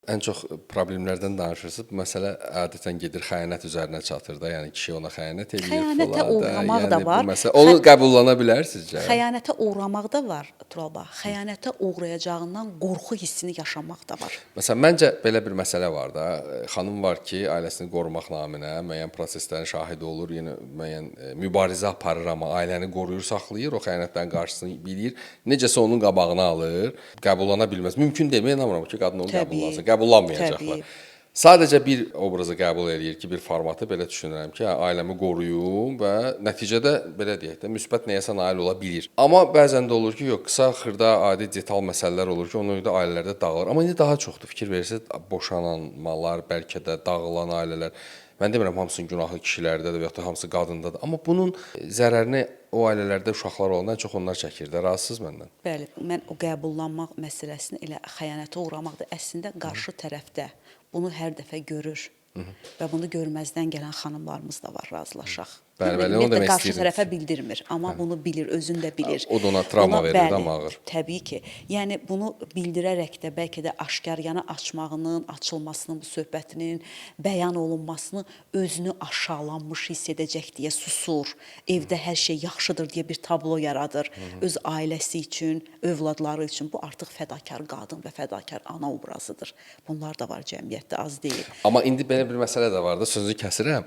Ən çox problemlərdən danışırsınız. Bu məsələ adətən gedir xəyanət üzərinə çatır da. Yəni kişi ona xəyanət eləyir Xəyanətə falan da. uğramaq Yəni da bu var. məsələ onu qəbullana bilər sizcə? Xəyanətə uğramaq da var, Tural bəy. Xəyanətə uğrayacağından qorxu hissini yaşamaq da var. Məsələn, məncə belə bir məsələ var da. Xanım var ki, ailəsini qorumaq naminə müəyyən proseslərin şahidi olur, yenə müəyyən mübarizə aparır, amma ailəni qoruyur, saxlayır, o xəyanətlərin qarşısını bilir. Necəsə onun qabağını alır, qəbullana bilməz. Mümkün deyil. Mən inanmıram ki, qadın onu qəbullansın. Qəbullanmayacaqlar. Sadəcə bir obrazı qəbul eləyir ki, bir formatı belə düşünürəm ki, hə, ailəmi qoruyum və nəticədə belə deyək də müsbət nəyəsə nail ola bilir. Amma bəzən də olur ki, yox, qısa, xırda, adi detal məsələlər olur ki, ona görə də ailələrdə dağılır. Amma indi daha çoxdur. Fikir verirsiniz, boşanmalar, bəlkə də dağılan ailələr. Mən demirəm hamısının günahı kişilərdədir və ya da hamısı qadındadır. Amma bunun zərərini o ailələrdə uşaqlar olanda ən çox onlar çəkir də. Razısınız məndən? Bəli, mən o qəbullanmaq məsələsini elə xəyanətə uğramaq da əslində qarşı tərəfdə bunu hər dəfə görür. Və bunu görməzdən gələn xanımlarımız da var, razılaşaq. Bəli, Yəni, bəli, onu ümumiyyətlə demək qarşı istəyirdim. tərəfə bildirmir, amma bunu bilir, özün də bilir. O da ona travma verir də, bəli, amma ağır. Təbii ki. Yəni bunu bildirərək də bəlkə də aşkar yana açmağının, açılmasının, bu söhbətinin bəyan olunmasını özünü aşağılanmış hiss edəcək deyə susur. Evdə hər şey yaxşıdır deyə bir tablo yaradır. Öz ailəsi üçün, övladları üçün bu artıq fədakar qadın və fədakar ana obrazıdır. Bunlar da var cəmiyyətdə, az deyil. Amma indi belə bir məsələ də var da, sözünüzü kəsirəm.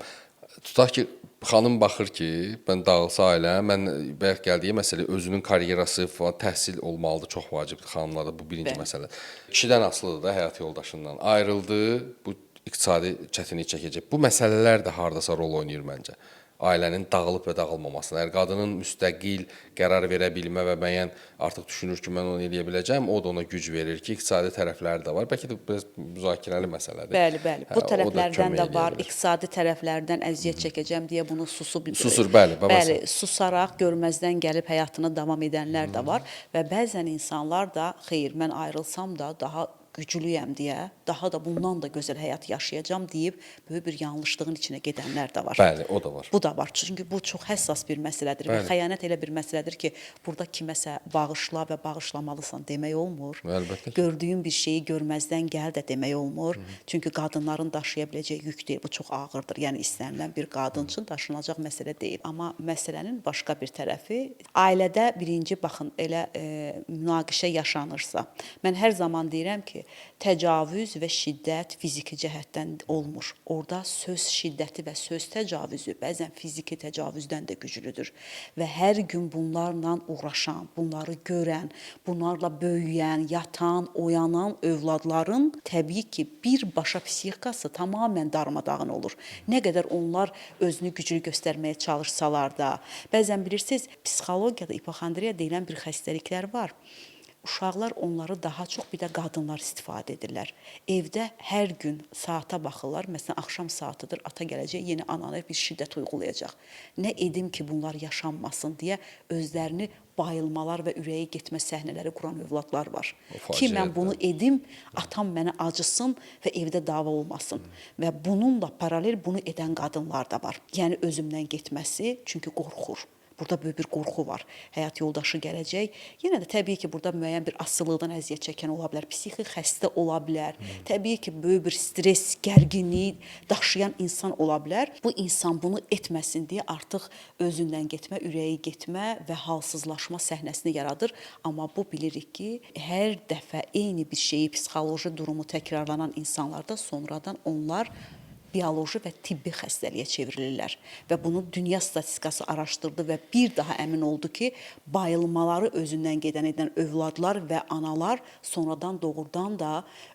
Tutaq ki, xanım baxır ki, mən dağılsa ailəm, mən bayaq gəldiyi məsələ özünün karyerası falan, təhsil olmalıdır, çox vacibdir xanımlarda bu birinci məsələ. Kişidən asılıdır da, həyat yoldaşından ayrıldı, bu iqtisadi çətinlik çəkəcək. Bu məsələlər də hardasa rol oynayır məncə. Ailənin dağılıb və dağılmamasına. Əgər qadının müstəqil qərar verə bilmə və müəyyən artıq düşünür ki, mən onu eləyə biləcəm, o da ona güc verir ki, iqtisadi tərəfləri də var. Bəlkə də biraz müzakirəli məsələdir. Bəli, bəli. Hə, Bu o da tərəflərdən kömək də eləyə var. bilər. İqtisadi tərəflərdən əziyyət çəkəcəm deyə bunu susub Susur, bəli, babası. Bəli, susaraq görməzdən gəlib həyatını davam edənlər də var və bəzən insanlar da xeyr, mən ayrılsam da daha güclüyəm deyə, daha da bundan da gözəl həyat yaşayacam deyib böyük bir yanlışlığın içinə gedənlər də var. Bəli, o da var. Bu da var. Çünki bu çox həssas bir məsələdir və xəyanət elə bir məsələdir ki, burada kiməsə bağışla və bağışlamalısan demək olmur. Əlbəttə ki. Gördüyün bir şeyi görməzdən gəl də demək olmur. Çünki qadınların daşıya biləcəyi yük deyil. Bu çox ağırdır. Yəni istənilən bir qadın üçün daşınacaq məsələ deyil. Amma məsələnin başqa bir tərəfi ailədə birinci baxın elə münaqişə yaşanırsa, mən hər zaman deyirəm ki, təcavüz və şiddət fiziki cəhətdən olmur. Orada söz şiddəti və söz təcavüzü bəzən fiziki təcavüzdən də güclüdür. Və hər gün bunlarla uğraşan, bunları görən, bunlarla böyüyən, yatan, oyanan övladların təbii ki, birbaşa psixikası tamamilə darmadağın olur. Nə qədər onlar özünü güclü göstərməyə çalışsalar da, bəzən bilirsiniz, psixologiyada hipoxondriya deyilən bir xəstəliklər var. Uşaqlar onları daha çox bir də qadınlar istifadə edirlər. Evdə hər gün saata baxırlar. Məsələn, axşam saatıdır, ata gələcək, yenə anana bir şiddət uyğulayacaq. Nə edim ki, bunlar yaşanmasın deyə özlərini bayılmalar və ürəyi getmə səhnələri quran övladlar var. O Ki mən faciədir. bunu edim, atam mənə acısın və evdə dava olmasın. Və bununla paralel bunu edən qadınlar da var. Yəni özümdən getməsi, çünki qorxur. Burada böyük bir qorxu var. Həyat yoldaşı gələcək. Yenə də təbii ki, burada müəyyən bir asılılıqdan əziyyət çəkən ola bilər, psixi xəstə ola bilər. Təbii ki, böyük bir stres, gərginlik daşıyan insan ola bilər. Bu insan bunu etməsin deyə artıq özündən getmə, ürəyi getmə və halsızlaşma səhnəsini yaradır. Amma bu bilirik ki, hər dəfə eyni bir şeyi, psixoloji durumu təkrarlanan insanlarda sonradan onlar bioloji və tibbi xəstəliyə çevrilirlər və bunu dünya statistikası araşdırdı və bir daha əmin oldu ki, bayılmaları özündən gedən edən övladlar və analar sonradan doğrudan da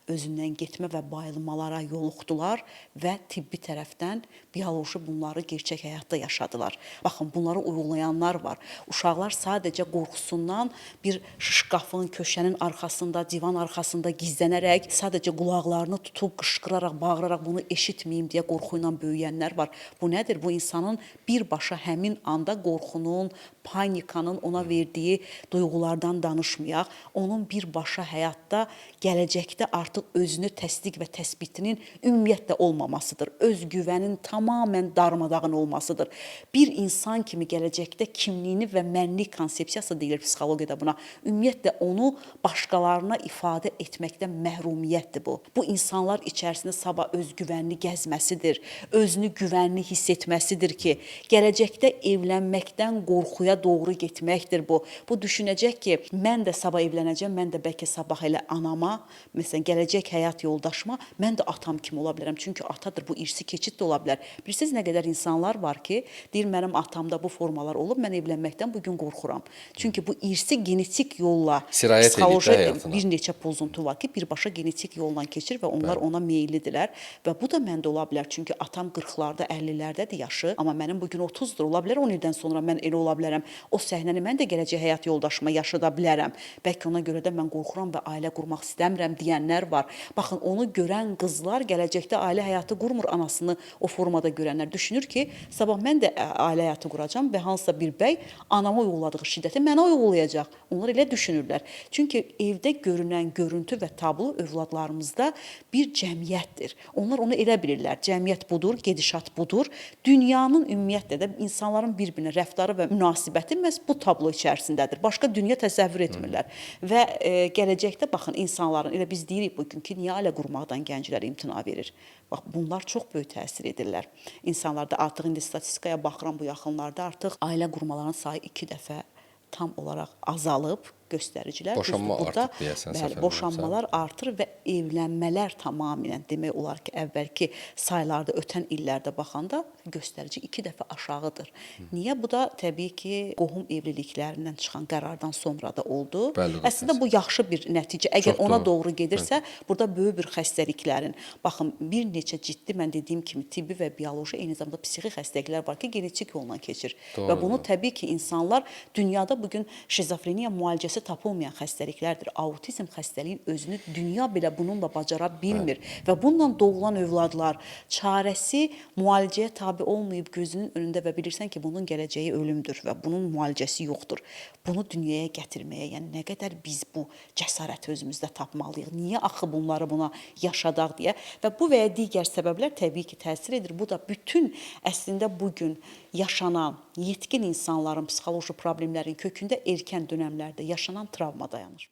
özündən getmə və bayılmalara yoluxdular və tibbi tərəfdən bioloji bunları gerçək həyatda yaşadılar. Baxın, bunları uyğulayanlar var. Uşaqlar sadəcə qorxusundan bir şkafın, köşənin arxasında, divan arxasında gizlənərək sadəcə qulaqlarını tutub qışqıraraq, bağıraraq bunu eşitməyim gün deyə qorxu ilə böyüyənlər var. Bu nədir? Bu insanın birbaşa həmin anda qorxunun, panikanın ona verdiyi duyğulardan danışmayaq, onun birbaşa həyatda gələcəkdə artıq özünü təsdiq və təsbitinin ümumiyyətlə olmamasıdır. Özgüvənin tamamilə darmadağın olmasıdır. Bir insan kimi gələcəkdə kimliyini və mənlik konsepsiyası deyilir psixologiyada buna. Ümumiyyətlə onu başqalarına ifadə etməkdən məhrumiyyətdir bu. Bu insanlar içərisində sabah özgüvənli gəzməsidir, özünü güvənli hiss etməsidir ki, gələcəkdə evlənməkdən qorxuya doğru getməkdir bu. Bu düşünəcək ki, mən də sabah evlənəcəm, mən də bəlkə sabah elə anama, məsələn, gələcək həyat yoldaşıma mən də atam kimi ola bilərəm. Çünki atadır, bu irsi keçid də ola bilər. Bilirsiniz nə qədər insanlar var ki, deyir mənim atamda bu formalar olub, mən evlənməkdən bu gün qorxuram. Çünki bu irsi genetik yolla Sirayət eləyib də psixoloji həyatına. bir neçə pozuntu var ki, birbaşa genetik yolla keçir və onlar ona meyillidirlər və bu da məndə ola bilər. Çünki atam 40-larda, 50-lərdədir yaşı, amma mənim bu gün 30-dur. Ola bilər 10 ildən sonra mən elə ola bilərəm. O səhnəni mən də gələcək həyat yoldaşıma yaşada bilərəm. Bəlkə ona görə də mən qorxuram və ailə qurmaq istəmirəm deyənlər var. Baxın, onu görən qızlar gələcəkdə ailə həyatı qurmur, anasını o formada görənlər düşünür ki, sabah mən də ailə həyatı quracam və hansısa bir bəy anama uyguladığı şiddəti mənə uyğulayacaq. Onlar elə düşünürlər. Çünki evdə görünən görüntü və tablo övladlarımızda bir cəmiyyətdir. Onlar onu elə bilirlər. Cəmiyyət budur, gedişat budur. Dünyanın ümumiyyətlə də insanların bir-birinə rəftarı və münasibəti məhz bu tablo içərisindədir. Başqa dünya təsəvvür etmirlər. Və gələcəkdə baxın insanların elə biz deyirik bu gün ki, niyə ailə qurmaqdan gənclər imtina verir? Bax bunlar çox böyük təsir edirlər. İnsanlarda artıq indi statistikaya baxıram bu yaxınlarda artıq ailə qurmaların sayı 2 dəfə tam olaraq azalıb göstəricilər. Düzdür, Boşanma burada, artıb deyəsən, bəli, səhv eləmirəmsə. boşanmalar artır və evlənmələr tamamilə demək olar ki, əvvəlki saylarda ötən illərdə baxanda göstərici 2 dəfə aşağıdır. Niyə? Bu da təbii ki, qohum evliliklərindən çıxan qərardan sonra da oldu. Bəli, o da Əslində bu yaxşı bir nəticə. Əgər Çox ona doğru. doğru gedirsə, burada böyük bir xəstəliklərin, baxın, bir neçə ciddi mən dediyim kimi tibbi və bioloji, eyni zamanda psixi xəstəliklər var ki, genetik yolla keçir. Doğru, Və bunu doğru. təbii ki, insanlar dünyada bugün şizofreniya müalicəsi tapılmayan xəstəliklərdir. Autizm xəstəliyin özünü dünya belə bununla bacara bilmir və bununla doğulan övladlar çarəsi müalicəyə tabe olmayıb gözünün önündə və bilirsən ki, bunun gələcəyi ölümdür və bunun müalicəsi yoxdur. Bunu dünyaya gətirməyə, yəni nə qədər biz bu cəsarəti özümüzdə tapmalıyıq? Niyə axı bunları buna yaşadaq deyə və bu və ya digər səbəblər təbii ki, təsir edir. Bu da bütün əslində bu gün yaşanan yetkin insanların psixoloji problemlərin kökündə erkən dönəmlərdə yaşanan travma dayanır.